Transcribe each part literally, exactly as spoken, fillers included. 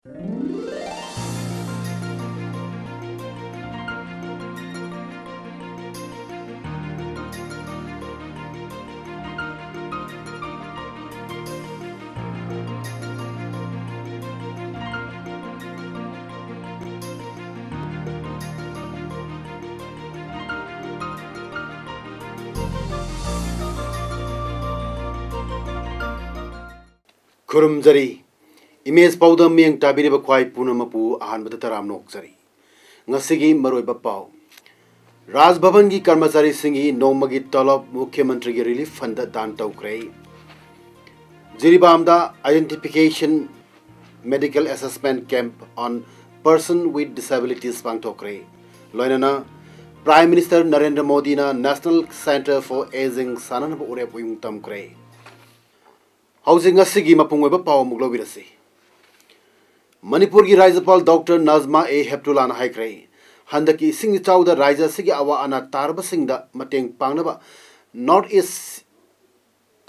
ꯈꯨꯔꯨꯝꯖꯔꯤ꯫ Image ꯄꯥꯎꯗ ꯃꯤꯠꯌꯦꯡ ꯇꯥꯕꯤꯔꯤꯕ ꯈ꯭ꯋꯥꯏ ꯄꯨꯝꯅꯃꯛꯄꯨ ꯑꯍꯥꯟꯕꯗ ꯇꯔꯥꯝꯅ ꯑꯣꯛꯆꯔꯤ꯫ ꯉꯁꯤꯒꯤ ꯃꯔꯨꯑꯣꯏꯕ ꯄꯥꯎ꯫ ꯔꯥꯖ ꯚꯕꯟꯒꯤ ꯀꯔꯃꯆꯥꯔꯤꯁꯤꯡꯒꯤ ꯅꯣꯡꯃꯒꯤ ꯇꯣꯂꯣꯞ ꯃꯨꯈ꯭ꯌ ꯃꯟꯇ꯭ꯔꯤꯒꯤ ꯔꯤꯂꯤꯐ ꯐꯟꯗ ꯗꯥꯟ ꯇꯧꯈ꯭ꯔꯦ꯫ ꯖꯤꯔꯤꯕꯥꯝꯗ identification medical assessment camp on person with disabilities ꯄꯥꯡꯊꯣꯛꯈ꯭ꯔꯦ꯫ ꯂꯣꯏꯅꯅ Prime Minister ꯅꯔꯦꯟꯗ꯭ꯔ ꯃꯣꯗꯤꯅ National Centre for Ageing ꯁꯥꯟꯅꯅꯕ ꯎꯔꯦꯞ ꯎꯌꯨꯡ ꯇꯝꯈ꯭ꯔꯦ꯫ ꯍꯧꯖꯤꯛ ꯉꯁꯤꯒꯤ ꯃꯄꯨꯡ ꯑꯣꯏꯕ ꯄꯥꯎ ꯑꯃꯨꯛ ꯂꯧꯕꯤꯔꯁꯤ꯫ ꯃꯅꯤꯄꯨꯔꯒꯤ ꯔꯥꯖ꯭ꯌꯄꯥꯜ ꯗꯣꯛꯇꯔ ꯅꯖꯃꯥ ꯑꯦ ꯍꯦꯞꯇꯨꯂꯥꯅ ꯍꯥꯏꯈ꯭ꯔꯦ, ꯍꯟꯗꯛꯀꯤ ꯏꯁꯤꯡ ꯏꯆꯥꯎꯗ ꯔꯥꯖ꯭ꯌ ꯑꯁꯤꯒꯤ ꯑꯋꯥ ꯑꯅꯥ ꯇꯥꯔꯕꯁꯤꯡꯗ ꯃꯇꯦꯡ ꯄꯥꯡꯅꯕ North East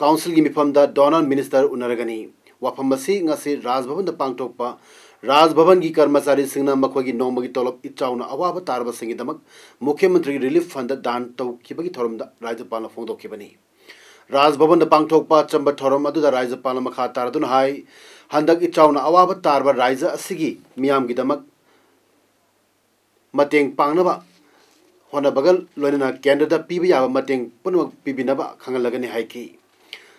Councilꯒꯤ ꯃꯤꯐꯝꯗ Donor Minister ꯎꯅꯔꯒꯅꯤ꯫ ꯋꯥꯐꯝ ꯑꯁꯤ ꯉꯁꯤ ꯔꯥꯖ ꯚꯕꯟꯗ ꯄꯥꯡꯊꯣꯛꯄ ꯔꯥꯖ ꯚꯕꯟꯒꯤ ꯀꯔꯃꯆꯥꯔꯤꯁꯤꯡꯅ ꯃꯈꯣꯏꯒꯤ ꯅꯣꯡꯃꯒꯤ ꯇꯣꯂꯣꯞ ꯏꯆꯥꯎꯅ ꯑꯋꯥꯕ ꯇꯥꯔꯕꯁꯤꯡꯒꯤꯗꯃꯛ ꯃꯨꯈ꯭ꯌ ꯃꯟꯇ꯭ꯔꯤꯒꯤ ꯔꯤꯂꯤꯐ ꯐꯟꯗ ꯗꯥꯟ ꯇꯧꯈꯤꯕꯒꯤ ꯊꯧꯔꯝꯗ ꯔꯥꯖ꯭ꯌꯄꯥꯜꯅ ꯐꯣꯡꯗꯣꯛꯈꯤꯕꯅꯤ꯫ ꯔꯥꯖ ꯚꯕꯟꯗ ꯄꯥꯡꯊꯣꯛꯄ ꯑꯆꯝꯕ ꯊꯧꯔꯝ ꯑꯗꯨꯗ ꯔꯥꯖ꯭ꯌꯄꯥꯜꯅ ꯃꯈꯥ ꯇꯥꯔꯗꯨꯅ ꯍꯥꯏ, ꯍꯟꯗꯛ ꯏꯆꯥꯎꯅ ꯑꯋꯥꯕ ꯇꯥꯔꯕ ꯔꯥꯖ꯭ꯌ ꯑꯁꯤꯒꯤ ꯃꯤꯌꯥꯝꯒꯤꯗꯃꯛ ꯃꯇꯦꯡ ꯄꯥꯡꯅꯕ ꯍꯣꯠꯅꯕꯒ ꯂꯣꯏꯅꯅ ꯀꯦꯟꯗ꯭ꯔꯗ ꯄꯤꯕ ꯌꯥꯕ ꯃꯇꯦꯡ ꯄꯨꯝꯅꯃꯛ ꯄꯤꯕꯤꯅꯕ ꯈꯪꯍꯜꯂꯒꯅꯤ ꯍꯥꯏꯈꯤ꯫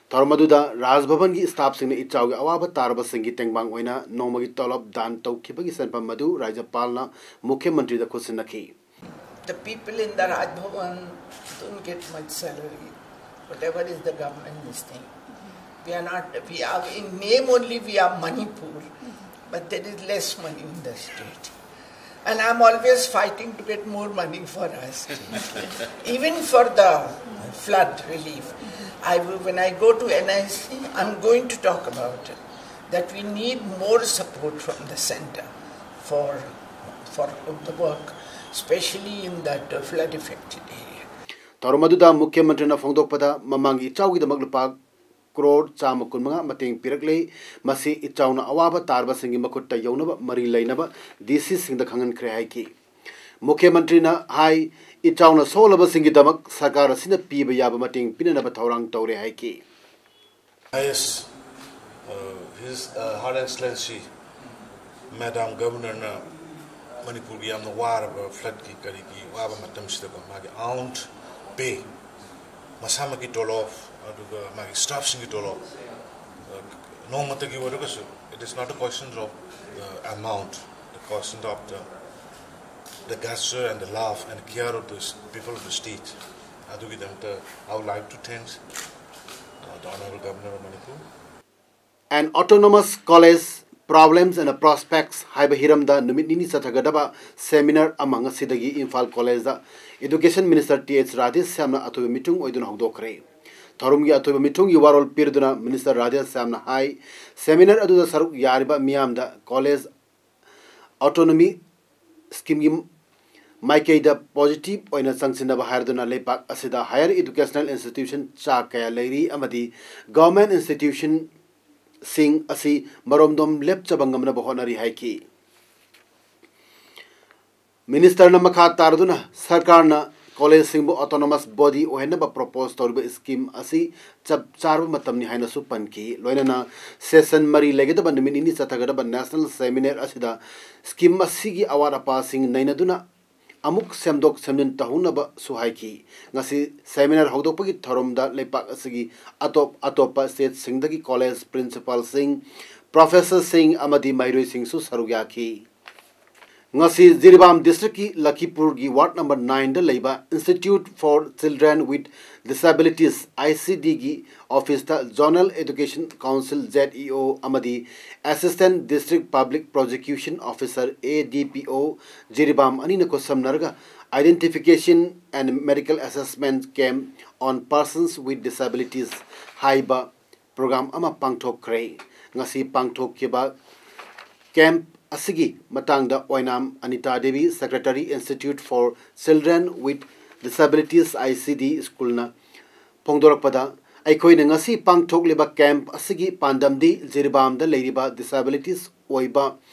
ꯊꯧꯔꯝ ꯑꯗꯨꯗ ꯔꯥꯖ ꯚꯕꯟꯒꯤ staffꯁꯤꯡꯅ ꯏꯆꯥꯎꯒꯤ ꯑꯋꯥꯕ ꯇꯥꯔꯕꯁꯤꯡꯒꯤ ꯇꯦꯡꯕꯥꯡ ꯑꯣꯏꯅ ꯅꯣꯡꯃꯒꯤ ꯇꯣꯂꯣꯞ ꯗꯥꯟ ꯇꯧꯈꯤꯕꯒꯤ ꯁꯦꯟꯐꯝ ꯑꯗꯨ ꯔꯥꯖ꯭ꯌꯄꯥꯜꯅ ꯃꯨꯈ꯭ꯌ ꯃꯟꯇ꯭ꯔꯤꯗ ꯈꯨꯠꯁꯤꯟꯅꯈꯤ꯫ The people in the Raj Bhavan don't get much salary, whatever is the government this thing. We are not, we are, in name only we are Manipur, but there is less money in the state. And I'm always fighting to get more money for us, even for the flood relief. I will, when I go to N I C, I'm going to talk about it, that we need more support from the center for, for the work, especially in that uh, flood affected area. ꯊꯧꯔꯝ ꯑꯗꯨꯗ ꯃꯨꯈ꯭ꯌ ꯃꯟꯇ꯭ꯔꯤꯅ ꯐꯣꯡꯗꯣꯛꯄꯗ ꯃꯃꯥꯡꯒꯤ ꯏꯆꯥꯎꯒꯤꯗꯃꯛ ꯂꯨꯄꯥ ꯀ꯭ꯔꯣꯔ ꯆꯥꯝꯃ ꯀꯨꯟꯃꯉꯥ ꯃꯇꯦꯡ ꯄꯤꯔꯛꯂꯦ꯫ ꯃꯁꯤ ꯏꯆꯥꯎꯅ ꯑꯋꯥꯕ ꯇꯥꯔꯕꯁꯤꯡꯒꯤ ꯃꯈꯨꯠꯇ ꯌꯧꯅꯕ ꯃꯔꯤ ꯂꯩꯅꯕ ꯗꯤ ꯁꯤꯁꯤꯡꯗ ꯈꯪꯍꯟꯈ꯭ꯔꯦ ꯍꯥꯏꯈꯤ꯫ ꯃꯨꯈ꯭ꯌ ꯃꯟꯇ꯭ꯔꯤꯅ ꯍꯥꯏ, ꯏꯆꯥꯎꯅ ꯁꯣꯛꯂꯕꯁꯤꯡꯒꯤꯗꯃꯛ ꯁꯔꯀꯥꯔ ꯑꯁꯤꯅ ꯄꯤꯕ ꯌꯥꯕ ꯃꯇꯦꯡ ꯄꯤꯅꯅꯕ ꯊꯧꯔꯥꯡ ꯇꯧꯔꯦ ꯍꯥꯏꯈꯤ꯫ Highest, uh, His uh, Her Excellency Madam Governorꯅ ꯃꯅꯤꯄꯨꯔꯒꯤ ꯌꯥꯝꯅ ꯋꯥꯔꯕ floodꯀꯤ ꯀꯔꯤꯒꯤ ꯋꯥꯕ ꯃꯇꯝꯁꯤꯗꯀꯣ, ꯃꯥꯒꯤ ꯑꯥꯎꯟ ꯄꯦ, ꯃꯁꯥꯃꯛꯀꯤ ꯇꯣꯂꯣꯞ, ꯑꯗꯨꯒ ꯃꯥꯒꯤ staffꯁꯤꯡꯒꯤ ꯇꯣꯂꯣꯞ, uh, ꯅꯣꯡꯃꯇꯒꯤ ꯑꯣꯏꯔꯒꯁꯨ, it is not a question of the amount, the question of the the gesture and the love and care of the people of the state. ꯑꯗꯨꯒꯤꯗꯃꯛꯇ I would like to thanks uh, the Honorable Governor of Manipur. An Autonomous College Problems and Prospects ꯍꯥꯏꯕ ꯍꯤꯔꯝꯗ ꯅꯨꯃꯤꯠ ꯅꯤꯅꯤ ꯆꯠꯊꯒꯗꯕ seminar ꯑꯃ ꯉꯁꯤꯗꯒꯤ ꯏꯝꯐꯥꯜ ꯀꯣꯂꯦꯖꯗ Education Minister T H ꯔꯥꯙꯦꯁ꯭ꯌꯥꯝꯅ ꯑꯊꯣꯏꯕ ꯃꯤꯊꯨꯡ ꯑꯣꯏꯗꯨꯅ ꯍꯧꯗꯣꯛꯈ꯭ꯔꯦ꯫ ꯊꯧꯔꯝꯒꯤ ꯑꯊꯣꯏꯕ ꯃꯤꯊꯨꯡꯒꯤ ꯋꯥꯔꯣꯜ ꯄꯤꯔꯗꯨꯅ Minister ꯔꯥꯙꯦꯁ꯭ꯌꯥꯝꯅ ꯍꯥꯏ, seminar ꯑꯗꯨꯗ ꯁꯔꯨꯛ ꯌꯥꯔꯤꯕ ꯃꯤꯌꯥꯝꯗ ꯀꯣꯂꯦꯖ autonomy schemeꯒꯤ ꯃꯥꯏꯀꯩꯗ positive ꯑꯣꯏꯅ ꯆꯪꯁꯤꯟꯅꯕ ꯍꯥꯏꯔꯗꯨꯅ ꯂꯩꯄꯥꯛ ꯑꯁꯤꯗ higher educational institution ꯆꯥ ꯀꯌꯥ ꯂꯩꯔꯤ ꯑꯃꯗꯤ government institutionꯁꯤꯡ ꯑꯁꯤ ꯃꯔꯣꯝꯗꯣꯝ ꯂꯦꯞꯆꯕ ꯉꯝꯅꯕ ꯍꯣꯠꯅꯔꯤ ꯍꯥꯏꯈꯤ꯫ Ministerꯅ ꯃꯈꯥ ꯇꯥꯔꯗꯨꯅ ꯁꯔꯀꯥꯔꯅ ꯀꯣꯂꯦꯖꯁꯤꯡꯕꯨ autonomous body ꯑꯣꯏꯍꯟꯅꯕ propose ꯇꯧꯔꯤꯕ scheme ꯑꯁꯤ ꯆꯞ ꯆꯥꯔꯕ ꯃꯇꯝꯅꯤ ꯍꯥꯏꯅꯁꯨ ꯄꯟꯈꯤ꯫ ꯂꯣꯏꯅꯅ session ꯃꯔꯤ ꯂꯩꯒꯗꯕ ꯅꯨꯃꯤꯠ ꯅꯤꯅꯤ ꯆꯠꯊꯒꯗꯕ national seminar ꯑꯁꯤꯗ scheme ꯑꯁꯤꯒꯤ ꯑꯋꯥꯠ ꯑꯄꯥꯁꯤꯡ ꯅꯩꯅꯗꯨꯅ ꯑꯃꯨꯛ ꯁꯦꯝꯗꯣꯛ ꯁꯦꯝꯖꯤꯟ ꯇꯧꯍꯧꯅꯕꯁꯨ ꯍꯥꯏꯈꯤ꯫ ꯉꯁꯤ seminar ꯍꯧꯗꯣꯛꯄꯒꯤ ꯊꯧꯔꯝꯗ ꯂꯩꯄꯥꯛ ꯑꯁꯤꯒꯤ ꯑꯇꯣꯞ ꯑꯇꯣꯞꯄ stateꯁꯤꯡꯗꯒꯤ ꯀꯣꯂꯦꯖ principalꯁꯤꯡ, professorꯁꯤꯡ ꯑꯃꯗꯤ ꯃꯍꯩꯔꯣꯏꯁꯤꯡꯁꯨ ꯁꯔꯨꯛ ꯌꯥꯈꯤ꯫ ꯉꯁꯤ ꯖꯤꯔꯤꯕꯥꯝ districtꯀꯤ ꯂꯈꯤꯄꯨꯔꯒꯤ ward number nineꯗ ꯂꯩꯕ Institute for Children with Disabilities, ICDꯒꯤ officeꯇ Zonal Education Council, ZEO, ꯑꯃꯗꯤ Assistant District Public Prosecution Officer, ADPO, Jiribam ꯑꯅꯤꯅ ꯈꯨꯠꯁꯝꯅꯔꯒ Identification and Medical Assessment Camp on Persons with Disabilities ꯍꯥꯏꯕ program ꯑꯃ ꯄꯥꯡꯊꯣꯛꯈ꯭ꯔꯦ꯫ ꯉꯁꯤ ꯄꯥꯡꯊꯣꯛꯈꯤꯕ camp ꯑꯁꯤꯒꯤ ꯃꯇꯥꯡꯗ ꯑꯣꯏꯅꯥꯝ Anita Devi, Secretary, Institute for Children with Disabilities, ICD Schoolꯅ ꯐꯣꯡꯗꯣꯔꯛꯄꯗ, ꯑꯩꯈꯣꯏꯅ ꯉꯁꯤ ꯄꯥꯡꯊꯣꯛꯂꯤꯕ ꯀꯦꯝꯞ ꯑꯁꯤꯒꯤ ꯄꯥꯟꯗꯝꯗꯤ ꯖꯤꯔꯤꯕꯥꯝꯗ ꯂꯩꯔꯤꯕ ꯗꯤꯁꯦꯕꯤꯂꯤꯇꯤꯁ ꯑꯣꯏꯕ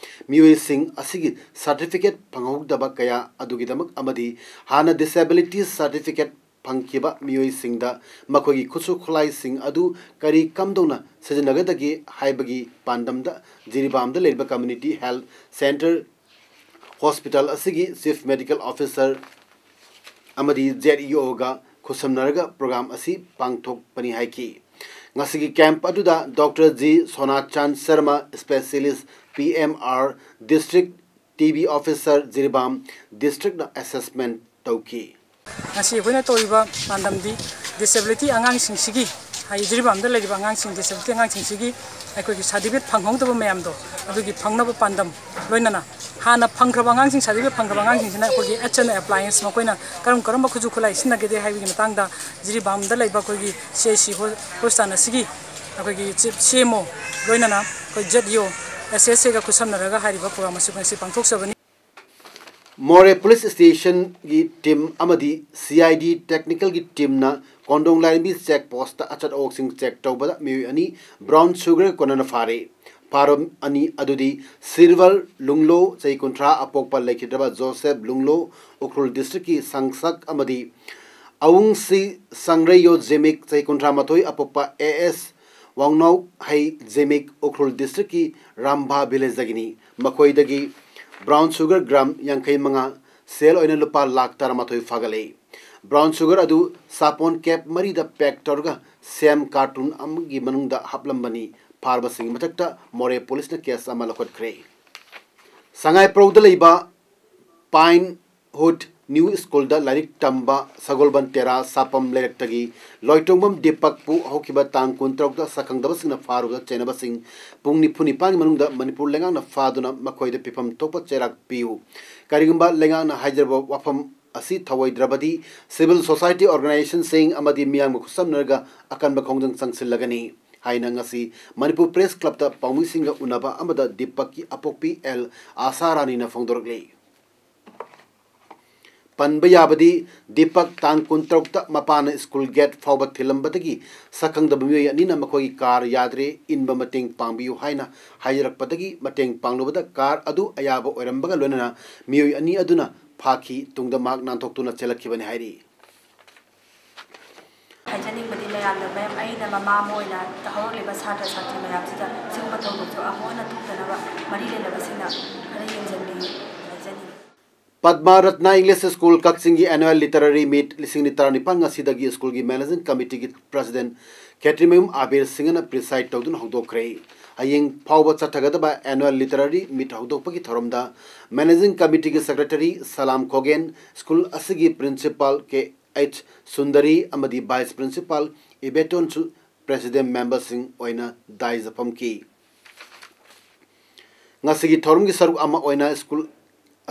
ꯃꯤꯑꯣꯏꯁꯤꯡ ꯑꯁꯤꯒꯤ ꯁꯥꯔꯇꯤꯐꯤꯀꯦꯠ ꯐꯪꯍꯧꯗꯕ ꯀꯌꯥ ꯑꯗꯨꯒꯤꯗꯃꯛ ꯑꯃꯗꯤ ꯍꯥꯟꯅ ꯗꯤꯁꯦꯕꯤꯂꯤꯇꯤꯁ ꯁꯥꯔꯇꯤꯐꯤꯀꯦꯠ ꯐꯪꯈꯤꯕ ꯃꯤꯑꯣꯏꯁꯤꯡꯗ ꯃꯈꯣꯏꯒꯤ ꯈꯨꯠꯁꯨ ꯈꯨꯠꯂꯥꯏꯁꯤꯡ ꯑꯗꯨ ꯀꯔꯤ ꯀꯝꯗꯧꯅ ꯁꯤꯖꯤꯟꯅꯒꯗꯒꯦ ꯍꯥꯏꯕꯒꯤ ꯄꯥꯟꯗꯝꯗ ꯖꯤꯔꯤꯕꯥꯝꯗ ꯂꯩꯔꯤꯕ ꯀꯝꯃ꯭ꯌꯨꯅꯤꯇꯤ ꯍꯦꯜꯊ ꯁꯦꯟꯇꯔ ꯍꯣꯁꯄꯤꯇꯥꯜ ꯑꯁꯤꯒꯤ ꯆꯤꯐ ꯃꯦꯗꯤꯀꯦꯜ ꯑꯣꯐꯤꯁꯔ ꯑꯃꯗꯤ ꯖꯦꯠ ꯏ ꯑꯣꯒ ꯈꯨꯠꯁꯝꯅꯔꯒ ꯄ꯭ꯔꯣꯒ꯭ꯔꯥꯝ ꯑꯁꯤ ꯄꯥꯡꯊꯣꯛꯄꯅꯤ ꯍꯥꯏꯈꯤ꯫ ꯉꯁꯤꯒꯤ ꯀꯦꯝꯞ ꯑꯗꯨꯗ doctor G Sonachan Sharma, specialist P M R, district T B officer Jiribam ꯗꯤꯁꯇ꯭ꯔꯤꯛꯅ ꯑꯦꯁꯦꯁꯃꯦꯟ ꯇꯧꯈꯤ꯫ ꯉꯁꯤ ꯑꯩꯈꯣꯏꯅ ꯇꯧꯔꯤꯕ ꯄꯥꯟꯗꯝꯗꯤ ꯗꯤꯁꯦꯕꯤꯂꯤꯇꯤ ꯑꯉꯥꯡꯁꯤꯡꯁꯤꯒꯤ, ꯍꯥꯏꯗꯤ ꯖꯤꯔꯤꯕꯥꯝꯗ ꯂꯩꯔꯤꯕ ꯑꯉꯥꯡꯁꯤꯡ, ꯗꯤꯁꯦꯕꯤꯂꯤꯇꯤ ꯑꯉꯥꯡꯁꯤꯡꯁꯤꯒꯤ ꯑꯩꯈꯣꯏꯒꯤ ꯁꯥꯔꯇꯤꯐꯤꯀꯦꯠ ꯐꯪꯍꯧꯗꯕ ꯃꯌꯥꯝꯗꯣ, ꯑꯗꯨꯒꯤ ꯐꯪꯅꯕ ꯄꯥꯟꯗꯝ, ꯂꯣꯏꯅꯅ ꯍꯥꯟꯅ ꯐꯪꯈ꯭ꯔꯕ ꯑꯉꯥꯡꯁꯤꯡ, ꯁꯥꯔꯇꯤꯐꯤꯀꯦꯠ ꯐꯪꯈ꯭ꯔꯕ ꯑꯉꯥꯡꯁꯤꯡꯁꯤꯅ ꯑꯩꯈꯣꯏꯒꯤ ꯑꯦꯠꯁ ꯑꯦꯟ ꯑꯦꯄ꯭ꯂꯥꯏꯌꯦꯟꯁ, ꯃꯈꯣꯏꯅ ꯀꯔꯝ ꯀꯔꯝꯕ ꯈꯨꯠꯁꯨ ꯈꯨꯠꯂꯥꯏ ꯁꯤꯖꯤꯟꯅꯒꯗꯒꯦ ꯍꯥꯏꯕꯒꯤ ꯃꯇꯥꯡꯗ ꯖꯤꯔꯤꯕꯥꯝꯗ ꯂꯩꯕ ꯑꯩꯈꯣꯏꯒꯤ ꯁꯤ ꯑꯩꯆ ꯁꯤ ꯍꯣ-, ꯍꯣꯁꯄꯤꯇꯥꯜ ꯑꯁꯤꯒꯤ ꯑꯩꯈꯣꯏꯒꯤ ꯆꯤꯐ ꯁꯤ ꯑꯦꯝ ꯑꯣ, ꯂꯣꯏꯅꯅ ꯑꯩꯈꯣꯏ ꯖꯦꯠ ꯏ ꯑꯣ, ꯑꯦꯁ ꯑꯦꯁ ꯑꯦꯒ ꯈꯨꯠꯁꯝꯅꯔꯒ ꯍꯥꯏꯔꯤꯕ ꯄ꯭ꯔꯣꯒ꯭ꯔꯥꯝ ꯑꯁꯤ ꯉꯁꯤ ꯄꯥꯡꯊꯣꯛꯆꯕꯅꯤ꯫ ꯃꯣꯔꯦ ꯄꯨꯂꯤꯁ ꯁ꯭ꯇꯦꯁꯟꯒꯤ ꯇꯤꯝ ꯑꯃꯗꯤ ꯁꯤ ꯑꯥꯏ ꯗꯤ ꯇꯦꯛꯅꯤꯀꯦꯜꯒꯤ ꯇꯤꯝꯅ ꯀꯣꯟꯗꯣꯡ ꯂꯥꯏꯔꯦꯝꯕꯤ ꯆꯦꯛ ꯄꯣꯁꯇ ꯑꯆꯠ ꯑꯋꯣꯛꯁꯤꯡ ꯆꯦꯛ ꯇꯧꯕꯗ ꯃꯤꯑꯣꯏ ꯑꯅꯤ ꯕ꯭ꯔꯥꯎꯟ ꯁꯨꯒꯔ ꯀꯣꯟꯅꯅ ꯐꯥꯔꯦ꯫ ꯐꯥꯔꯕ ꯑꯅꯤ ꯑꯗꯨꯗꯤ ꯁꯤꯜꯚꯔ ꯂꯨꯡꯂꯣ, ꯆꯍꯤ ꯀꯨꯟꯊ꯭ꯔꯥ ꯑꯄꯣꯛꯄ ꯂꯩꯈꯤꯗ꯭ꯔꯕ ꯖꯣꯁꯦꯐ ꯂꯨꯡꯂꯣ, ꯎꯈ꯭ꯔꯨꯜ ꯗꯤꯁꯇ꯭ꯔꯤꯛꯀꯤ ꯁꯪꯁꯛ, ꯑꯃꯗꯤ ꯑꯋꯨꯡꯁꯤ ꯁꯪꯔꯩꯌꯣ ꯖꯦꯃꯤꯛ, ꯆꯍꯤ ꯀꯨꯟꯊ꯭ꯔꯥ ꯃꯥꯊꯣꯏ ꯑꯄꯣꯛꯄ ꯑꯦ ꯑꯦꯁ ꯋꯥꯡꯅꯥꯎꯍꯩ ꯖꯦꯃꯤꯛ, ꯎꯈ꯭ꯔꯨꯜ ꯗꯤꯁꯇ꯭ꯔꯤꯛꯀꯤ ꯔꯥꯝꯚꯥ ꯚꯤꯂꯦꯖꯇꯒꯤꯅꯤ꯫ ꯃꯈꯣꯏꯗꯒꯤ ꯕ꯭ꯔꯥꯎꯟ ꯁꯨꯒꯔ ꯒ꯭ꯔꯥꯝ ꯌꯥꯡꯈꯩ ꯃꯉꯥ, ꯁꯦꯜ ꯑꯣꯏꯅ ꯂꯨꯄꯥ ꯂꯥꯈ ꯇꯔꯥꯃꯥꯊꯣꯏ ꯐꯥꯒꯠꯂꯦ꯫ ꯕ꯭ꯔꯥꯎꯟ ꯁꯨꯒꯔ ꯑꯗꯨ ꯁꯥꯄꯣꯟ ꯀꯦꯞ ꯃꯔꯤꯗ ꯄꯦꯛ ꯇꯧꯔꯒ ꯁꯦꯝ ꯀꯥꯔꯇꯨꯟ ꯑꯃꯒꯤ ꯃꯅꯨꯡꯗ ꯍꯥꯞꯂꯝꯕꯅꯤ꯫ ꯐꯥꯔꯕꯁꯤꯡꯒꯤ ꯃꯊꯛꯇ ꯃꯣꯔꯦ ꯄꯨꯂꯤꯁꯅ ꯀꯦꯁ ꯑꯃ ꯂꯧꯈꯠꯈ꯭ꯔꯦ꯫ ꯁꯉꯥꯏꯄ꯭ꯔꯧꯗ ꯂꯩꯕ ꯄꯥꯏꯟ ꯍꯨꯠ ꯅ꯭ꯌꯨ ꯁ꯭ꯀꯨꯜꯗ ꯂꯥꯏꯔꯤꯛ ꯇꯝꯕ ꯁꯒꯣꯜꯕꯟ ꯇꯦꯔꯥ ꯁꯥꯄꯝ ꯂꯩꯔꯛꯇꯒꯤ ꯂꯣꯏꯇꯣꯡꯕꯝ ꯗꯤꯄꯛꯄꯨ ꯍꯧꯈꯤꯕ ꯇꯥꯡ ꯀꯨꯟꯇꯔꯨꯛꯇ ꯁꯛꯈꯪꯗꯕꯁꯤꯡꯅ ꯐꯥꯔꯨꯕꯗ ꯆꯦꯟꯅꯕꯁꯤꯡ ꯄꯨꯡ ꯅꯤꯐꯨ ꯅꯤꯄꯥꯟꯒꯤ ꯃꯅꯨꯡꯗ ꯃꯅꯤꯄꯨꯔ ꯂꯩꯉꯥꯛꯅ ꯐꯥꯗꯨꯅ ꯃꯈꯣꯏꯗ ꯄꯤꯐꯝ ꯊꯣꯛꯄ ꯆꯩꯔꯥꯛ ꯄꯤꯌꯨ꯫ ꯀꯔꯤꯒꯨꯝꯕ ꯂꯩꯉꯥꯛꯅ ꯍꯥꯏꯖꯔꯕ ꯋꯥꯐꯝ ꯑꯁꯤ ꯊꯧꯑꯣꯏꯗ꯭ꯔꯕꯗꯤ ꯁꯤꯚꯤꯜ ꯁꯣꯁꯥꯏꯇꯤ ꯑꯣꯔꯒꯅꯥꯏꯖꯦꯁꯟꯁꯤꯡ ꯑꯃꯗꯤ ꯃꯤꯌꯥꯝꯒ ꯈꯨꯠꯁꯝꯅꯔꯒ ꯑꯀꯟꯕ ꯈꯣꯡꯖꯪ ꯆꯪꯁꯤꯜꯂꯒꯅꯤ ꯍꯥꯏꯅ ꯉꯁꯤ ꯃꯅꯤꯄꯨꯔ ꯄ꯭ꯔꯦꯁ ꯀ꯭ꯂꯕꯇ ꯄꯥꯎꯃꯤꯁꯤꯡꯒ ꯎꯅꯕ ꯑꯃꯗ ꯗꯤꯄꯛꯀꯤ ꯑꯄꯣꯛꯄꯤ ꯑꯦꯜ ꯑꯥꯁꯥ ꯔꯥꯅꯤꯅ ꯐꯣꯡꯗꯣꯔꯛꯂꯤ꯫ ꯄꯟꯕ ꯌꯥꯕꯗꯤ, ꯗꯤꯄꯛ ꯇꯥꯡ ꯀꯨꯟꯇꯔꯨꯛꯇ ꯃꯄꯥꯅ ꯁ꯭ꯀꯨꯜ ꯒꯦꯠ ꯐꯥꯎꯕ ꯊꯤꯜꯂꯝꯕꯗꯒꯤ ꯁꯛꯈꯪꯗꯕ ꯃꯤꯑꯣꯏ ꯑꯅꯤꯅ ꯃꯈꯣꯏꯒꯤ ꯀꯥꯔ ꯌꯥꯗ꯭ꯔꯦ, ꯏꯟꯕ ꯃꯇꯦꯡ ꯄꯥꯡꯕꯤꯌꯨ ꯍꯥꯏꯅ ꯍꯥꯏꯖꯔꯛꯄꯗꯒꯤ ꯃꯇꯦꯡ ꯄꯥꯡꯂꯨꯕꯗ ꯀꯥꯔ ꯑꯗꯨ ꯑꯌꯥꯕ ꯑꯣꯏꯔꯝꯕꯒ ꯂꯣꯏꯅꯅ ꯃꯤꯑꯣꯏ ꯑꯅꯤ ꯑꯗꯨꯅ ꯐꯥꯈꯤ꯫ ꯇꯨꯡꯗ ꯃꯍꯥꯛ ꯅꯥꯟꯊꯣꯛꯇꯨꯅ ꯆꯦꯜꯂꯛꯈꯤꯕꯅꯤ ꯍꯥꯏꯔꯤ꯫ ꯍꯥꯏꯖꯅꯤꯡꯕꯗꯤ ꯃꯌꯥꯝꯗ, ꯃꯌꯥꯝ, ꯑꯩꯅ ꯃꯃꯥ ꯑꯃ ꯑꯣꯏꯅ ꯇꯧꯍꯧꯔꯛꯂꯤꯕ ꯁꯥꯇ꯭ꯔ ꯁꯥꯇ꯭ꯔꯤ ꯃꯌꯥꯝꯁꯤꯗ ꯁꯤꯒꯨꯝꯕ ꯊꯧꯗꯣꯛꯁꯨ ꯑꯃꯨꯛ ꯍꯟꯅ ꯊꯣꯛꯇꯅꯕ ꯃꯔꯤ ꯂꯩꯅꯕꯁꯤꯡꯅ ꯈꯔ ꯌꯦꯡꯁꯤꯟꯕꯤꯌꯨ ꯍꯥꯏꯖꯅꯤꯡꯏ꯫ Padma Ratna English School ꯀꯛꯆꯤꯡꯒꯤ annual literary meet ꯂꯤꯁꯤꯡ ꯑꯅꯤ ꯇꯔꯥꯅꯤꯄꯥꯟ ꯉꯁꯤꯗꯒꯤ ꯁ꯭ꯀꯨꯜꯒꯤ managing committeeꯒꯤ president ꯈꯦꯇ꯭ꯔꯤꯃꯌꯨꯝ ꯑꯕꯤꯔ ꯁꯤꯡꯍꯅ preside ꯇꯧꯗꯨꯅ ꯍꯧꯗꯣꯛꯈ꯭ꯔꯦ꯫ ꯍꯌꯦꯡ ꯐꯥꯎꯕ ꯆꯠꯊꯒꯗꯕ annual literary meet ꯍꯧꯗꯣꯛꯄꯒꯤ ꯊꯧꯔꯝꯗ managing committeeꯒꯤ secretary ꯁꯂꯥꯝ ꯈꯣꯒꯦꯟ, ꯁ꯭ꯀꯨꯜ ꯑꯁꯤꯒꯤ principal ꯀꯦ ꯑꯩꯆ ꯁꯨꯟꯗꯔꯤ ꯑꯃꯗꯤ vice principal ꯏꯕꯦꯇꯣꯟꯁꯨ president memberꯁꯤꯡ ꯑꯣꯏꯅ dais ꯐꯝꯈꯤ꯫ ꯉꯁꯤꯒꯤ ꯊꯧꯔꯝꯒꯤ ꯁꯔꯨꯛ ꯑꯃ ꯑꯣꯏꯅ ꯁ꯭ꯀꯨꯜ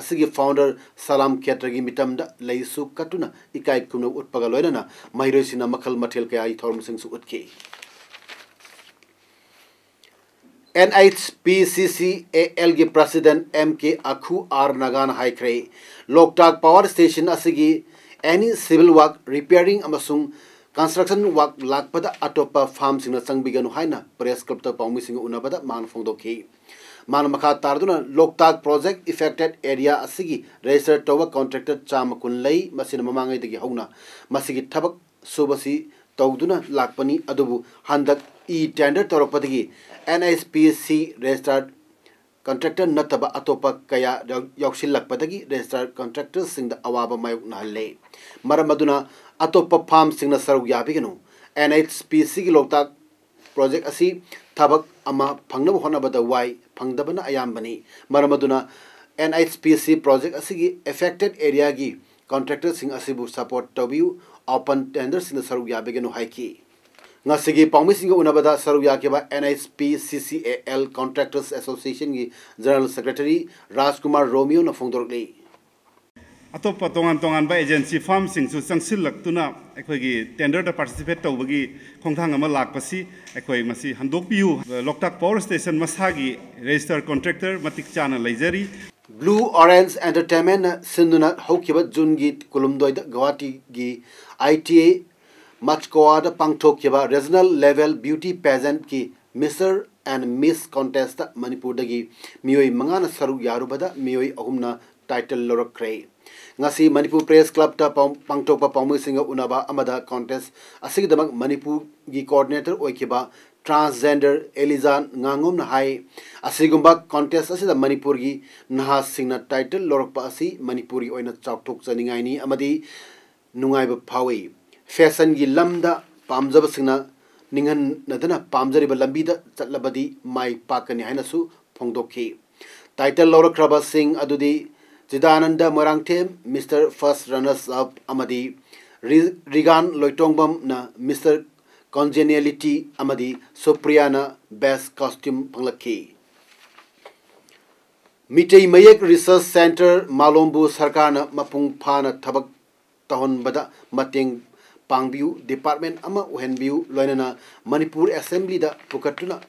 ꯑꯁꯤꯒꯤ founder ꯁꯂꯥꯝ ꯈꯦꯇ꯭ꯔꯒꯤ ꯃꯤꯇꯝꯗ ꯂꯩꯁꯨ ꯀꯠꯇꯨꯅ ꯏꯀꯥꯏ ꯈꯨꯝꯅꯕ ꯎꯠꯄꯒ ꯂꯣꯏꯅꯅ ꯃꯍꯩꯔꯣꯏꯁꯤꯡꯅ ꯃꯈꯜ ꯃꯊꯦꯜ ꯀꯌꯥꯒꯤ ꯊꯧꯔꯝꯁꯤꯡꯁꯨ ꯎꯠꯈꯤ꯫ NHPCCALꯒꯤ president M K Akhu R Nagana ꯍꯥꯏꯈ꯭ꯔꯦ, ꯂꯣꯛꯇꯥꯛ power station ꯑꯁꯤꯒꯤ any civil work, repairing ꯑꯃꯁꯨꯡ construction work ꯂꯥꯛꯄꯗ ꯑꯇꯣꯞꯄ firmꯁꯤꯡꯅ ꯆꯪꯕꯤꯒꯅꯨ ꯍꯥꯏꯅ press clubꯇ ꯄꯥꯎꯃꯤꯁꯤꯡꯒ ꯎꯅꯕꯗ ꯃꯍꯥꯛꯅ ꯐꯣꯡꯗꯣꯛꯈꯤ꯫ ꯃꯍꯥꯛꯅ ꯃꯈꯥ ꯇꯥꯔꯗꯨꯅ ꯂꯣꯛꯇꯥꯛ project affected area ꯑꯁꯤꯒꯤ register ꯇꯧꯕ contractor ꯆꯥꯝꯃ ꯀꯨꯟ ꯂꯩ꯫ ꯃꯁꯤꯅ ꯃꯃꯥꯡꯉꯩꯗꯒꯤ ꯍꯧꯅ ꯃꯁꯤꯒꯤ ꯊꯕꯛ ꯁꯨꯕꯁꯤ ꯇꯧꯗꯨꯅ ꯂꯥꯛꯄꯅꯤ, ꯑꯗꯨꯕꯨ ꯍꯟꯗꯛ e-tender ꯇꯧꯔꯛꯄꯗꯒꯤ NHPC registered contractor ꯅꯠꯇꯕ ꯑꯇꯣꯞꯄ ꯀꯌꯥ ꯌꯥꯎ-, ꯌꯥꯎꯁꯤꯜꯂꯛꯄꯗꯒꯤ registered contractorꯁꯤꯡꯗ ꯑꯋꯥꯕ ꯃꯥꯌꯣꯛꯅꯍꯜꯂꯦ꯫ ꯃꯔꯝ ꯑꯗꯨꯅ ꯑꯇꯣꯞꯄ firmꯁꯤꯡꯅ ꯁꯔꯨꯛ ꯌꯥꯕꯤꯒꯅꯨ꯫ NHPCꯒꯤ ꯂꯣꯛꯇꯥꯛ project ꯑꯁꯤ ꯊꯕꯛ ꯑꯃ ꯐꯪꯅꯕ ꯍꯣꯠꯅꯕꯗ ꯋꯥꯏ, ꯐꯪꯗꯕꯅ ꯑꯌꯥꯝꯕꯅꯤ꯫ ꯃꯔꯝ ꯑꯗꯨꯅ NHPC project ꯑꯁꯤꯒꯤ affected areaꯒꯤ contractorꯁꯤꯡ ꯑꯁꯤꯕꯨ support ꯇꯧꯕꯤꯌꯨ, open tenderꯁꯤꯡꯗ ꯁꯔꯨꯛ ꯌꯥꯕꯤꯒꯅꯨ ꯍꯥꯏꯈꯤ꯫ ꯉꯁꯤꯒꯤ ꯄꯥꯎꯃꯤꯁꯤꯡꯒ ꯎꯅꯕꯗ ꯁꯔꯨꯛ ꯌꯥꯈꯤꯕ NHPCCAL Contractors Associationꯒꯤ general secretary ꯔꯥꯖꯀꯨꯃꯥꯔ ꯔꯣꯃꯤꯌꯣꯅ ꯐꯣꯡꯗꯣꯔꯛꯂꯤ꯫ ꯑꯇꯣꯞꯄ ꯇꯣꯉꯥꯟ ꯇꯣꯉꯥꯟꯕ agency firmꯁꯤꯡꯁꯨ ꯆꯪꯁꯤꯜꯂꯛꯇꯨꯅ ꯑꯩꯈꯣꯏꯒꯤ tenderꯗ participate ꯇꯧꯕꯒꯤ ꯈꯣꯡꯊꯥꯡ ꯑꯃ ꯂꯥꯛꯄꯁꯤ ꯑꯩꯈꯣꯏ ꯃꯁꯤ ꯍꯟꯗꯣꯛꯄꯤꯌꯨ꯫ ꯂꯣꯛꯇꯥꯛ power station ꯃꯁꯥꯒꯤ register contractor ꯃꯇꯤꯛ ꯆꯥꯅ ꯂꯩꯖꯔꯤ꯫ Blue Orange Entertainmentꯅ ꯁꯤꯟꯗꯨꯅ ꯍꯧꯈꯤꯕ ꯖꯨꯟꯒꯤ ꯀꯨꯟꯍꯨꯝꯗꯣꯏꯗ ꯒꯨꯋꯥꯍꯥꯇꯤꯒꯤ I T I ꯃꯆꯀꯣꯋꯥꯗ ꯄꯥꯡꯊꯣꯛꯈꯤꯕ Regional Level Beauty Pageantꯀꯤ Mister and Miss Contestꯇ ꯃꯅꯤꯄꯨꯔꯗꯒꯤ ꯃꯤꯑꯣꯏ ꯃꯉꯥꯅ ꯁꯔꯨꯛ ꯌꯥꯔꯨꯕꯗ ꯃꯤꯑꯣꯏ ꯑꯍꯨꯝꯅ title ꯂꯧꯔꯛꯈ꯭ꯔꯦ꯫ ꯉꯁꯤ ꯃꯅꯤꯄꯨꯔ Press Clubꯇ ꯄꯥꯎ-, ꯄꯥꯡꯊꯣꯛꯄ ꯄꯥꯎꯃꯤꯁꯤꯡꯒ ꯎꯅꯕ ꯑꯃꯗ contest ꯑꯁꯤꯒꯤꯗꯃꯛ ꯃꯅꯤꯄꯨꯔꯒꯤ coordinator ꯑꯣꯏꯈꯤꯕ transgender ꯑꯦꯂꯤꯖꯥ ꯉꯥꯉꯣꯝꯅ ꯍꯥꯏ, ꯑꯁꯤꯒꯨꯝꯕ contest ꯑꯁꯤꯗ ꯃꯅꯤꯄꯨꯔꯒꯤ ꯅꯍꯥꯁꯤꯡꯅ title ꯂꯧꯔꯛꯄ ꯑꯁꯤ ꯃꯅꯤꯄꯨꯔꯒꯤ ꯑꯣꯏꯅ ꯆꯥꯎꯊꯣꯛꯆꯅꯤꯡꯉꯥꯏꯅꯤ ꯑꯃꯗꯤ ꯅꯨꯡꯉꯥꯏꯕ ꯐꯥꯎꯏ꯫ Fashionꯒꯤ ꯂꯝꯗ ꯄꯥꯝꯖꯕꯁꯤꯡꯅ ꯅꯤꯡꯍꯟꯅꯗꯅ ꯄꯥꯝꯖꯔꯤꯕ ꯂꯝꯕꯤꯗ ꯆꯠꯂꯕꯗꯤ ꯃꯥꯏ ꯄꯥꯛꯀꯅꯤ ꯍꯥꯏꯅꯁꯨ ꯐꯣꯡꯗꯣꯛꯈꯤ꯫ Title ꯂꯧꯔꯛꯈ꯭ꯔꯕꯁꯤꯡ ꯑꯗꯨꯗꯤ ꯆꯤꯗꯥꯅꯟꯗ Moirangthem, Mister First Runners Up, ꯑꯃꯗꯤ ꯔꯤ-, ꯔꯤꯒꯥꯟ ꯂꯣꯏꯇꯣꯡꯕꯝꯅ Mister Congeniality ꯑꯃꯗꯤ ꯁꯨꯄ꯭ꯔꯤꯌꯥꯅ Best Costume ꯐꯪꯂꯛꯈꯤ꯫ ꯃꯤꯇꯩ ꯃꯌꯦꯛ Research Centre ꯃꯥꯂꯣꯝꯕꯨ ꯁꯔꯀꯥꯔꯅ ꯃꯄꯨꯡ ꯐꯥꯅ ꯊꯕꯛ ꯇꯧꯍꯟꯕꯗ ꯃꯇꯦꯡ ꯄꯥꯡꯕꯤꯌꯨ, department ꯑꯃ ꯑꯣꯏꯍꯟꯕꯤꯌꯨ, ꯂꯣꯏꯅꯅ ꯃꯅꯤꯄꯨꯔ Assemblyꯗ ꯄꯨꯈꯠꯇꯨꯅ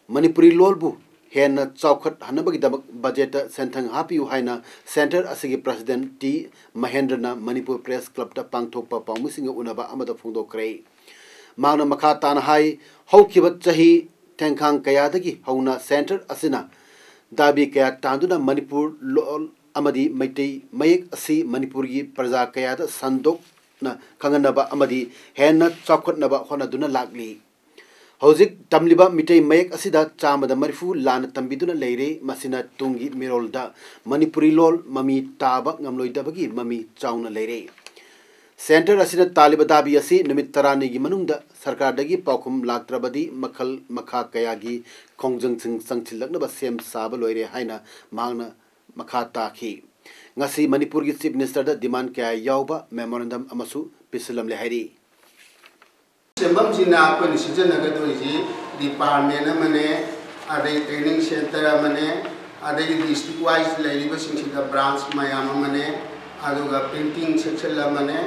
ꯃꯅꯤꯄꯨꯔꯤ ꯂꯣꯜꯕꯨ ꯍꯦꯟꯅ ꯆꯥꯎꯈꯠꯍꯟꯅꯕꯒꯤꯗꯃꯛ budgetꯇ ꯁꯦꯟꯊꯪ ꯍꯥꯞꯄꯤꯌꯨ ꯍꯥꯏꯅ Centre ꯑꯁꯤꯒꯤ President ꯇꯤ ꯃꯍꯦꯟꯗ꯭ꯔꯅ ꯃꯅꯤꯄꯨꯔ Press Clubꯇ ꯄꯥꯡꯊꯣꯛꯄ ꯄꯥꯎꯃꯤꯁꯤꯡꯒ ꯎꯅꯕ ꯑꯃꯗ ꯐꯣꯡꯗꯣꯛꯈ꯭ꯔꯦ꯫ ꯃꯍꯥꯛꯅ ꯃꯈꯥ ꯇꯥꯅ ꯍꯥꯏ, ꯍꯧꯈꯤꯕ ꯆꯍꯤ ꯊꯦꯡꯈꯥꯡ ꯀꯌꯥꯗꯒꯤ ꯍꯧꯅ Centre ꯑꯁꯤꯅ ꯗꯥꯕꯤ ꯀꯌꯥ ꯇꯥꯟꯗꯨꯅ ꯃꯅꯤꯄꯨꯔ ꯂꯣꯜ ꯑꯃꯗꯤ ꯃꯩꯇꯩ ꯃꯌꯦꯛ ꯑꯁꯤ ꯃꯅꯤꯄꯨꯔꯒꯤ ꯄ꯭ꯔꯖꯥ ꯀꯌꯥꯗ ꯁꯟꯗꯣꯛꯅ ꯈꯪꯍꯟꯅꯕ ꯑꯃꯗꯤ ꯍꯦꯟꯅ ꯆꯥꯎꯈꯠꯅꯕ ꯍꯣꯠꯅꯗꯨꯅ ꯂꯥꯛꯂꯤ꯫ ꯍꯧꯖꯤꯛ ꯇꯝꯂꯤꯕ ꯃꯤꯇꯩ ꯃꯌꯦꯛ ꯑꯁꯤꯗ ꯆꯥꯝꯃꯗ ꯃꯔꯤꯐꯨ ꯂꯥꯟꯅ ꯇꯝꯕꯤꯗꯨꯅ ꯂꯩꯔꯦ꯫ ꯃꯁꯤꯅ ꯇꯨꯡꯒꯤ ꯃꯤꯔꯣꯜꯗ ꯃꯅꯤꯄꯨꯔꯤ ꯂꯣꯜ ꯃꯃꯤ ꯇꯥꯕ ꯉꯝꯂꯣꯏꯗꯕꯒꯤ ꯃꯃꯤ ꯆꯥꯎꯅ ꯂꯩꯔꯦ꯫ Centre ꯑꯁꯤꯅ ꯇꯥꯜꯂꯤꯕ ꯗꯥꯕꯤ ꯑꯁꯤ ꯅꯨꯃꯤꯠ ꯇꯔꯥꯅꯤꯒꯤ ꯃꯅꯨꯡꯗ ꯁꯔꯀꯥꯔꯗꯒꯤ ꯄꯥꯎꯈꯨꯝ ꯂꯥꯛꯇ꯭ꯔꯕꯗꯤ ꯃꯈꯜ ꯃꯈꯥ ꯀꯌꯥꯒꯤ ꯈꯣꯡꯖꯪꯁꯤꯡ ꯆꯪꯁꯤꯜꯂꯛꯅꯕ ꯁꯦꯝ ꯁꯥꯕ ꯂꯣꯏꯔꯦ ꯍꯥꯏꯅ ꯃꯍꯥꯛꯅ ꯃꯈꯥ ꯇꯥꯈꯤ꯫ ꯉꯁꯤ ꯃꯅꯤꯄꯨꯔꯒꯤ Chief Ministerꯗ demand ꯀꯌꯥ ꯌꯥꯎꯕ memorandum ꯑꯃꯁꯨ ꯄꯤꯁꯤꯜꯂꯝꯂꯦ ꯍꯥꯏꯔꯤ꯫ ꯁꯦꯝꯐꯝꯁꯤꯅ ꯑꯩꯈꯣꯏꯅ ꯁꯤꯖꯤꯟꯅꯒꯗꯣꯏꯁꯤ department ꯑꯃꯅꯦ, ꯑꯗꯩ training centre ꯑꯃꯅꯦ, ꯑꯗꯒꯤ district wise ꯂꯩꯔꯤꯕꯁꯤꯡꯁꯤꯗ branch ꯃꯌꯥꯝ ꯑꯃꯅꯦ, ꯑꯗꯨꯒ printing section ꯑꯃꯅꯦ,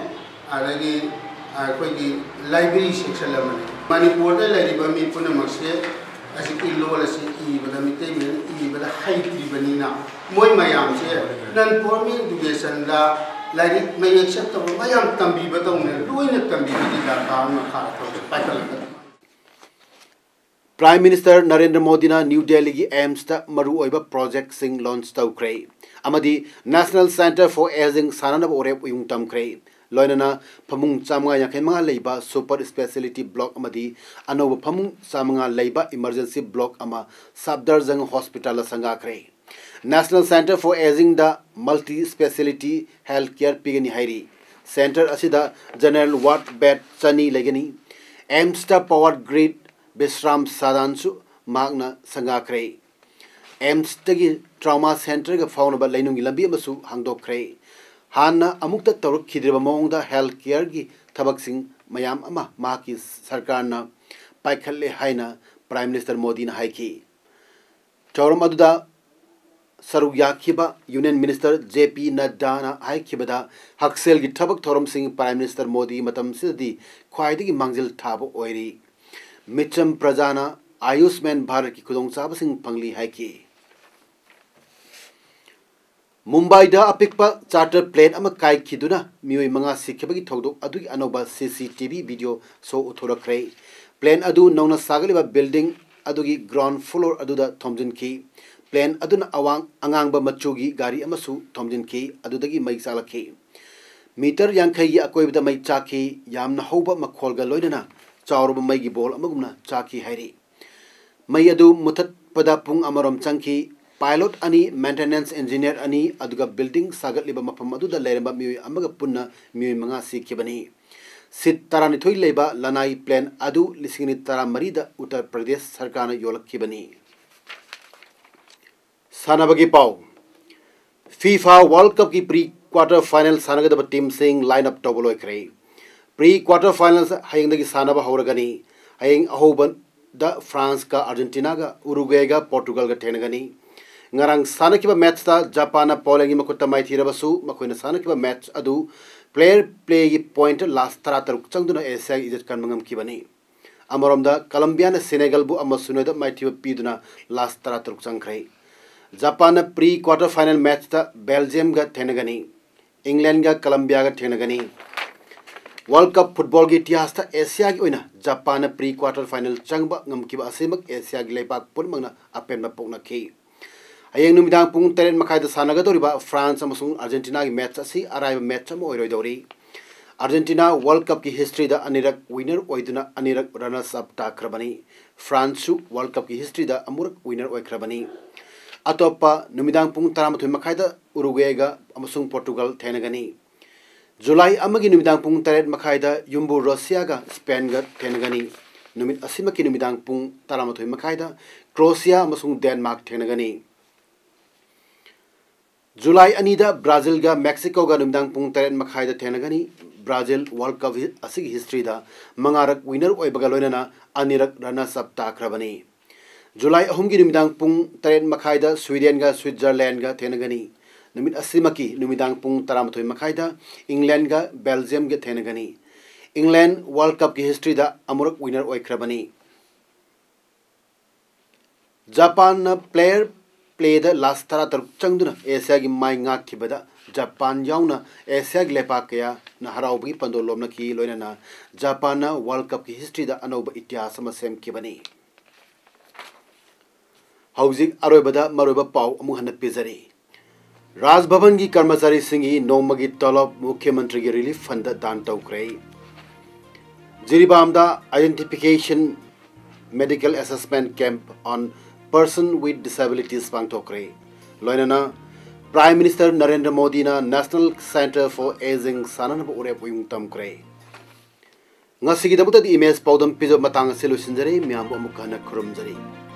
ꯑꯗꯒꯤ ꯑꯩꯈꯣꯏꯒꯤ library section ꯑꯃꯅꯦ꯫ ꯃꯅꯤꯄꯨꯔꯗ ꯂꯩꯔꯤꯕ ꯃꯤ ꯄꯨꯝꯅꯃꯛꯁꯦ ꯍꯧꯖꯤꯛꯀꯤ ꯂꯣꯜ ꯑꯁꯤ ꯏꯕꯗ, ꯃꯤꯇꯩ ꯃꯌꯦꯛꯅ ꯏꯕꯗ ꯍꯩꯇ꯭ꯔꯤꯕꯅꯤꯅ ꯃꯣꯏ ꯃꯌꯥꯝꯁꯦ ꯅꯟ ꯐꯣꯔꯃꯦꯜ ꯏꯗꯨꯀꯦꯁꯟꯗ ꯂꯥꯏꯔꯤꯛ ꯃꯌꯦꯛ ꯁꯦꯡꯗꯕ ꯃꯌꯥꯝ ꯇꯝꯕꯤꯕꯗꯧꯅ ꯂꯣꯏꯅ ꯇꯝꯕꯤꯕꯒꯤ ꯗꯔꯀꯥꯔ ꯑꯃ ꯃꯈꯥ ꯇꯧꯔꯦ ꯄꯥꯏꯈꯠꯂꯛꯀꯗꯕ꯫ Prime Minister ꯅꯔꯦꯟꯗ꯭ꯔ ꯃꯣꯗꯤꯅ ꯅ꯭ꯌꯨ ꯗꯦꯜꯂꯤꯒꯤ ꯑꯦꯝꯁꯇ ꯃꯔꯨꯑꯣꯏꯕ ꯄ꯭ꯔꯣꯖꯦꯛꯁꯤꯡ ꯂꯣꯟꯆ ꯇꯧꯈ꯭ꯔꯦ ꯑꯃꯗꯤ National Centre for Aging ꯁꯥꯟꯅꯅꯕ ꯋꯥꯔꯦꯞ ꯑꯣꯏꯍꯨꯝ ꯇꯝꯈ꯭ꯔꯦ꯫ ꯂꯣꯏꯅꯅ ꯐꯃꯨꯡ ꯆꯥꯝꯃꯉꯥ ꯌꯥꯡꯈꯩ ꯃꯉꯥ ꯂꯩꯕ ꯁꯨꯄꯔ ꯏꯁꯄꯦꯁꯤꯌꯦꯂꯤꯇꯤ ꯕ꯭ꯂꯣꯛ ꯑꯃꯗꯤ ꯑꯅꯧꯕ ꯐꯃꯨꯡ ꯆꯥꯝꯃꯉꯥ ꯂꯩꯕ ꯏꯃꯔꯖꯦꯟꯁꯤ ꯕ꯭ꯂꯣꯛ ꯑꯃ ꯁꯐꯗꯔꯖꯪ ꯍꯣꯁꯄꯤꯇꯥꯜꯗ ꯁꯪꯒꯥꯈ꯭ꯔꯦ꯫ National Centre for Agingꯗ multi speciality health care ꯄꯤꯒꯅꯤ ꯍꯥꯏꯔꯤ꯫ ꯁꯦꯟꯇꯔ ꯑꯁꯤꯗ ꯖꯦꯅꯔꯦꯜ ꯋꯥꯔꯗ ꯕꯦꯗ ꯆꯅꯤ ꯂꯩꯒꯅꯤ꯫ ꯑꯦꯝꯁꯇ ꯄꯋꯥꯔ ꯒ꯭ꯔꯤꯗ ꯕꯤꯁ꯭ꯔꯥꯝ ꯁꯥꯗꯥꯟꯁꯨ ꯃꯍꯥꯛꯅ ꯁꯪꯒꯥꯈ꯭ꯔꯦ꯫ ꯑꯦꯝꯁꯇꯒꯤ ꯇ꯭ꯔꯥꯎꯃꯥ ꯁꯦꯟꯇꯔꯒ ꯐꯥꯎꯅꯕ ꯂꯩꯅꯨꯡꯒꯤ ꯂꯝꯕꯤ ꯑꯃꯁꯨ ꯍꯥꯡꯗꯣꯛꯈ꯭ꯔꯦ꯫ ꯍꯥꯟꯅ ꯑꯃꯨꯛꯇ ꯇꯧꯔꯛꯈꯤꯗ꯭ꯔꯤꯕ ꯃꯑꯣꯡꯗ ꯍꯦꯜꯊ ꯀꯦꯌꯔꯒꯤ ꯊꯕꯛꯁꯤꯡ ꯃꯌꯥꯝ ꯑꯃ ꯃꯍꯥꯛꯀꯤ ꯁꯔꯀꯥꯔꯅ ꯄꯥꯏꯈꯠꯂꯦ ꯍꯥꯏꯅ ꯄ꯭ꯔꯥꯏꯝ ꯃꯤꯅꯤꯁꯇꯔ ꯃꯣꯗꯤꯅ ꯍꯥꯏꯈꯤ꯫ ꯊꯧꯔꯝ ꯑꯗꯨꯗ ꯁꯔꯨꯛ ꯌꯥꯈꯤꯕ ꯌꯨꯅꯤꯌꯟ ꯃꯤꯅꯤꯁꯇꯔ ꯖꯦ ꯄꯤ ꯅꯗ꯭ꯗꯥꯅ ꯍꯥꯏꯈꯤꯕꯗ, ꯍꯛꯁꯦꯜꯒꯤ ꯊꯕꯛ ꯊꯧꯔꯝꯁꯤꯡ ꯄ꯭ꯔꯥꯏꯝ ꯃꯤꯅꯤꯁꯇꯔ ꯃꯣꯗꯤꯒꯤ ꯃꯇꯝꯁꯤꯗꯗꯤ ꯈ꯭ꯋꯥꯏꯗꯒꯤ ꯃꯥꯡꯖꯤꯜ ꯊꯥꯕ ꯑꯣꯏꯔꯤ꯫ ꯃꯤꯆꯝ ꯄ꯭ꯔꯖꯥꯅ ꯑꯌꯨꯁꯃꯥꯟ ꯚꯥꯔꯠꯀꯤ ꯈꯨꯗꯣꯡꯆꯥꯕꯁꯤꯡ ꯐꯪꯂꯤ ꯍꯥꯏꯈꯤ꯫ ꯃꯨꯝꯕꯥꯏꯗ ꯑꯄꯤꯛꯄ ꯆꯥꯔꯇꯔ ꯄ꯭ꯂꯦꯟ ꯑꯃ ꯀꯥꯏꯈꯤꯗꯨꯅ ꯃꯤꯑꯣꯏ ꯃꯉꯥ ꯁꯤꯈꯤꯕꯒꯤ ꯊꯧꯗꯣꯛ ꯑꯗꯨꯒꯤ ꯑꯅꯧꯕ ꯁꯤ ꯁꯤ ꯇꯤ ꯚꯤ ꯚꯤꯗꯤꯑꯣ ꯁꯣ ꯎꯠꯊꯣꯔꯛꯈ꯭ꯔꯦ꯫ ꯄ꯭ꯂꯦꯟ ꯑꯗꯨ ꯅꯧꯅ ꯁꯥꯒꯠꯂꯤꯕ ꯕꯤꯜꯗꯤꯡ ꯑꯗꯨꯒꯤ ꯒ꯭ꯔꯥꯎꯟ ꯐ꯭ꯂꯣꯔ ꯑꯗꯨꯗ ꯊꯣꯝꯖꯤꯟꯈꯤ꯫ ꯄ꯭ꯂꯦꯟ ꯑꯗꯨꯅ ꯑꯋꯥꯡ ꯑꯉꯥꯡꯕ ꯃꯆꯨꯒꯤ ꯒꯥꯔꯤ ꯑꯃꯁꯨ ꯊꯣꯝꯖꯤꯟꯈꯤ, ꯑꯗꯨꯗꯒꯤ ꯃꯩ ꯆꯥꯛꯂꯛꯈꯤ꯫ ꯃꯤꯇꯔ ꯌꯥꯡꯈꯩꯒꯤ ꯑꯀꯣꯏꯕꯗ ꯃꯩ ꯆꯥꯛꯈꯤ꯫ ꯌꯥꯝꯅ ꯍꯧꯕ ꯃꯈꯣꯜꯒ ꯂꯣꯏꯅꯅ ꯆꯥꯎꯔꯕ ꯃꯩꯒꯤ ꯕꯣꯜ ꯑꯃꯒꯨꯝꯅ ꯆꯥꯛꯈꯤ ꯍꯥꯏꯔꯤ꯫ ꯃꯩ ꯑꯗꯨ ꯃꯨꯊꯠꯄꯗ ꯄꯨꯡ ꯑꯃꯔꯣꯝ ꯆꯪꯈꯤ꯫ ꯄꯥꯏꯂꯣꯠ ꯑꯅꯤ, ꯃꯦꯟꯇꯦꯅꯦꯟꯁ ꯏꯟꯖꯤꯅꯤꯌꯔ ꯑꯅꯤ, ꯑꯗꯨꯒ ꯕꯤꯜꯗꯤꯡ ꯁꯥꯒꯠꯂꯤꯕ ꯃꯐꯝ ꯑꯗꯨꯗ ꯂꯩꯔꯝꯕ ꯃꯤꯑꯣꯏ ꯑꯃꯒ ꯄꯨꯟꯅ ꯃꯤꯑꯣꯏ ꯃꯉꯥ ꯁꯤꯈꯤꯕꯅꯤ꯫ ꯁꯤꯠ ꯇꯔꯥꯅꯤꯊꯣꯏ ꯂꯩꯕ ꯂꯅꯥꯏ ꯄ꯭ꯂꯦꯟ ꯑꯗꯨ ꯂꯤꯁꯤꯡ ꯑꯅꯤ ꯇꯔꯥꯃꯔꯤꯗ ꯎꯠꯇꯔ ꯄ꯭ꯔꯗꯦꯁ ꯁꯔꯀꯥꯔꯅ ꯌꯣꯜꯂꯛꯈꯤꯕꯅꯤ꯫ ꯁꯥꯟꯅꯕꯒꯤ ꯄꯥꯎ꯫ ꯐꯤꯐꯥ ꯋꯥꯔꯜ ꯀꯞꯀꯤ ꯄ꯭ꯔꯤ ꯀ꯭ꯋꯥꯇꯔ ꯐꯥꯏꯅꯦꯜ ꯁꯥꯟꯅꯒꯗꯕ ꯇꯤꯝꯁꯤꯡ ꯂꯥꯏꯟ ꯑꯞ ꯇꯧꯕ ꯂꯣꯏꯈ꯭ꯔꯦ꯫ ꯄ꯭ꯔꯤ ꯀ꯭ꯋꯥꯇꯔ ꯐꯥꯏꯅꯦꯜꯁ ꯍꯌꯦꯡꯗꯒꯤ ꯁꯥꯟꯅꯕ ꯍꯧꯔꯒꯅꯤ꯫ ꯍꯌꯦꯡ ꯑꯍꯧꯕꯗ ꯐ꯭ꯔꯥꯟꯁꯀ ꯑꯥꯔꯖꯦꯟꯇꯤꯅꯥꯒ, ꯎꯔꯨꯒ꯭ꯋꯦꯒ ꯄꯣꯔꯇꯨꯒꯜꯒ ꯊꯦꯡꯅꯒꯅꯤ꯫ ꯉꯔꯥꯡ ꯁꯥꯟꯅꯈꯤꯕ ꯃꯦꯠꯁꯇ ꯖꯄꯥꯟꯅ ꯄꯣꯂꯦꯟꯒꯤ ꯃꯈꯨꯠꯇ ꯃꯥꯏꯊꯤꯔꯕꯁꯨ, ꯃꯈꯣꯏꯅ ꯁꯥꯟꯅꯈꯤꯕ ꯃꯦꯠꯁ ꯑꯗꯨ ꯄ꯭ꯂꯦꯌꯔ ꯄ꯭ꯂꯦꯒꯤ ꯄꯣꯏꯟꯠ ꯂꯥꯁ ꯇꯔꯥꯇꯔꯨꯛ ꯆꯪꯗꯨꯅ ꯑꯦꯁꯤꯌꯥꯒꯤ ꯏꯖꯠ ꯀꯟꯕ ꯉꯝꯈꯤꯕꯅꯤ꯫ ꯑꯃꯔꯣꯝꯗ ꯀꯂꯝꯕꯤꯌꯥꯅ ꯁꯦꯅꯦꯒꯜꯕꯨ ꯑꯃ ꯁꯤꯅꯣꯗ ꯃꯥꯏꯊꯤꯕ ꯄꯤꯗꯨꯅ ꯂꯥꯁ ꯇꯔꯥꯇꯔꯨꯛ ꯆꯪꯈ꯭ꯔꯦ꯫ ꯖꯄꯥꯟꯅ ꯄ꯭ꯔꯤ ꯀ꯭ꯋꯥꯇꯔ ꯐꯥꯏꯅꯦꯜ ꯃꯦꯠꯆꯇ ꯕꯦꯜꯖꯤꯌꯝꯒ ꯊꯦꯡꯅꯒꯅꯤ꯫ ꯏꯪꯂꯦꯟꯒ ꯀꯂꯝꯕꯤꯌꯥꯒ ꯊꯦꯡꯅꯒꯅꯤ꯫ ꯋꯥꯔꯜ ꯀꯞ ꯐꯨꯠꯕꯣꯜꯒꯤ ꯏꯇꯤꯍꯥꯁꯇ ꯑꯦꯁꯤꯌꯥꯒꯤ ꯑꯣꯏꯅ ꯖꯄꯥꯟꯅ ꯄ꯭ꯔꯤ ꯀ꯭ꯋꯥꯇꯔ ꯐꯥꯏꯅꯦꯜ ꯆꯪꯕ ꯉꯝꯈꯤꯕ ꯑꯁꯤꯃꯛ ꯑꯦꯁꯤꯌꯥꯒꯤ ꯂꯩꯕꯥꯛ ꯄꯨꯝꯅꯃꯛꯅ ꯑꯄꯦꯟꯕ ꯄꯣꯛꯅꯈꯤ꯫ ꯍꯌꯦꯡ ꯅꯨꯃꯤꯗꯥꯡ ꯄꯨꯡ ꯇꯔꯦꯠ ꯃꯈꯥꯏꯗ ꯁꯥꯟꯅꯒꯗꯧꯔꯤꯕ ꯐ꯭ꯔꯥꯟꯁ ꯑꯃꯁꯨꯡ ꯑꯥꯔꯖꯦꯟꯇꯤꯅꯥꯒꯤ ꯃꯦꯠꯆ ꯑꯁꯤ ꯑꯔꯥꯏꯕ ꯃꯦꯠꯆ ꯑꯃ ꯑꯣꯏꯔꯣꯏꯗꯧꯔꯤ꯫ ꯑꯥꯔꯖꯦꯟꯇꯤꯅꯥ ꯋꯥꯔꯜ ꯀꯞꯀꯤ ꯍꯤꯁꯇ꯭ꯔꯤꯗ ꯑꯅꯤꯔꯛ ꯋꯤꯅꯔ ꯑꯣꯏꯗꯨꯅ ꯑꯅꯤꯔꯛ ꯔꯅꯔꯁ ꯑꯞ ꯇꯥꯈ꯭ꯔꯕꯅꯤ꯫ ꯐ꯭ꯔꯥꯟꯁꯁꯨ ꯋꯥꯔꯜ ꯀꯞꯀꯤ ꯍꯤꯁꯇ꯭ꯔꯤꯗ ꯑꯃꯨꯔꯛ ꯋꯤꯅꯔ ꯑꯣꯏꯈ꯭ꯔꯕꯅꯤ꯫ ꯑꯇꯣꯞꯄ ꯅꯨꯃꯤꯗꯥꯡ ꯄꯨꯡ ꯇꯔꯥꯃꯥꯊꯣꯏ ꯃꯈꯥꯏꯗ ꯎꯔꯨꯒ꯭ꯋꯦꯒ ꯑꯃꯁꯨꯡ ꯄꯣꯔꯇꯨꯒꯜ ꯊꯦꯡꯅꯒꯅꯤ꯫ ꯖꯨꯂꯥꯏ ꯑꯃꯒꯤ ꯅꯨꯃꯤꯗꯥꯡ ꯄꯨꯡ ꯇꯔꯦꯠ ꯃꯈꯥꯏꯗ ꯌꯨꯝꯕꯨ ꯔꯣꯁꯤꯌꯥꯒ ꯁ꯭ꯄꯦꯟꯒ ꯊꯦꯡꯅꯒꯅꯤ꯫ ꯅꯨꯃꯤꯠ ꯑꯁꯤꯃꯛꯀꯤ ꯅꯨꯃꯤꯗꯥꯡ ꯄꯨꯡ ꯇꯔꯥꯃꯥꯊꯣꯏ ꯃꯈꯥꯏꯗ ꯀ꯭ꯔꯣꯁꯤꯌꯥ ꯑꯃꯁꯨꯡ ꯗꯦꯟꯃꯥꯔꯛ ꯊꯦꯡꯅꯒꯅꯤ꯫ ꯖꯨꯂꯥꯏ ꯑꯅꯤꯗ ꯕ꯭ꯔꯥꯖꯤꯜꯒ ꯃꯦꯛꯁꯤꯀꯣꯒ ꯅꯨꯃꯤꯗꯥꯡ ꯄꯨꯡ ꯇꯔꯦꯠ ꯃꯈꯥꯏꯗ ꯊꯦꯡꯅꯒꯅꯤ꯫ ꯕ꯭ꯔꯥꯖꯤꯜ ꯋꯥꯔꯜ ꯀꯞ ꯍꯤ-, ꯑꯁꯤꯒꯤ ꯍꯤꯁꯇ꯭ꯔꯤꯗ ꯃꯉꯥꯔꯛ ꯋꯤꯅꯔ ꯑꯣꯏꯕꯒ ꯂꯣꯏꯅꯅ ꯑꯅꯤꯔꯛ ꯔꯅꯔꯁ ꯑꯞ ꯇꯥꯈ꯭ꯔꯕꯅꯤ꯫ ꯖꯨꯂꯥꯏ ꯑꯍꯨꯝꯒꯤ ꯅꯨꯃꯤꯗꯥꯡ ꯄꯨꯡ ꯇꯔꯦꯠ ꯃꯈꯥꯏꯗ ꯁ꯭ꯋꯤꯗꯦꯟꯒ ꯁ꯭ꯋꯤꯠꯖꯔꯂꯦꯟꯒ ꯊꯦꯡꯅꯒꯅꯤ꯫ ꯅꯨꯃꯤꯠ ꯑꯁꯤꯃꯛꯀꯤ ꯅꯨꯃꯤꯗꯥꯡ ꯄꯨꯡ ꯇꯔꯥꯃꯥꯊꯣꯏ ꯃꯈꯥꯏꯗ ꯏꯪꯂꯦꯟꯒ ꯕꯦꯜꯖꯤꯌꯝꯒ ꯊꯦꯡꯅꯒꯅꯤ꯫ ꯏꯪꯂꯦꯟ ꯋꯥꯔꯜ ꯀꯞꯀꯤ ꯍꯤꯁꯇ꯭ꯔꯤꯗ ꯑꯃꯨꯔꯛ ꯋꯤꯅꯔ ꯑꯣꯏꯈ꯭ꯔꯕꯅꯤ꯫ ꯖꯄꯥꯟꯅ ꯄ꯭ꯂꯦꯌꯔ ꯄ꯭ꯂꯦꯗ ꯂꯥꯁ ꯇꯔꯥꯇꯔꯨꯛ ꯆꯪꯗꯨꯅ ꯑꯦꯁꯤꯌꯥꯒꯤ ꯃꯥꯏ ꯉꯥꯛꯈꯤꯕꯗ ꯖꯄꯥꯟ ꯌꯥꯎꯅ ꯑꯦꯁꯤꯌꯥꯒꯤ ꯂꯩꯄꯥꯛ ꯀꯌꯥꯅ ꯍꯔꯥꯎꯕꯒꯤ ꯄꯟꯗꯣ ꯂꯣꯝꯅꯈꯤ꯫ ꯂꯣꯏꯅꯅ ꯖꯄꯥꯟꯅ ꯋꯥꯔꯜ ꯀꯞꯀꯤ ꯍꯤꯁꯇ꯭ꯔꯤꯗ ꯑꯅꯧꯕ ꯏꯇꯤꯍꯥꯁ ꯑꯃ ꯁꯦꯝꯈꯤꯕꯅꯤ꯫ ꯍꯧꯖꯤꯛ ꯑꯔꯣꯏꯕꯗ ꯃꯔꯨꯑꯣꯏꯕ ꯄꯥꯎ ꯑꯃꯨꯛ ꯍꯟꯅ ꯄꯤꯖꯔꯤ꯫ ꯔꯥꯖ ꯚꯕꯟꯒꯤ ꯀꯔꯃꯆꯥꯔꯤꯁꯤꯡꯒꯤ ꯅꯣꯡꯃꯒꯤ ꯇꯣꯂꯣꯞ ꯃꯨꯈ꯭ꯌ ꯃꯟꯇ꯭ꯔꯤꯒꯤ ꯔꯤꯂꯤꯐ ꯐꯟꯗ ꯗꯥꯟ ꯇꯧꯈ꯭ꯔꯦ꯫ ꯖꯤꯔꯤꯕꯥꯝꯗ Identification Medical Assessment Camp on Person with Disabilities ꯄꯥꯡꯊꯣꯛꯈ꯭ꯔꯦ꯫ ꯂꯣꯏꯅꯅ Prime Minister ꯅꯔꯦꯟꯗ꯭ꯔ ꯃꯣꯗꯤꯅ National Centre for Ageing ꯁꯥꯟꯅꯅꯕ ꯎꯔꯦꯞ ꯎꯌꯨꯡ ꯇꯝꯈ꯭ꯔꯦ꯫ ꯉꯁꯤꯒꯤꯗꯃꯛꯇꯗꯤ ꯏꯃꯦꯖ ꯄꯥꯎꯗꯝ ꯄꯤꯖꯕ ꯃꯇꯥꯡ ꯑꯁꯤ ꯂꯣꯏꯁꯤꯟꯖꯔꯦ꯫ ꯃꯌꯥꯝꯕꯨ ꯑꯃꯨꯛ ꯍꯟꯅ ꯈꯨꯔꯨꯝꯖꯔꯤ꯫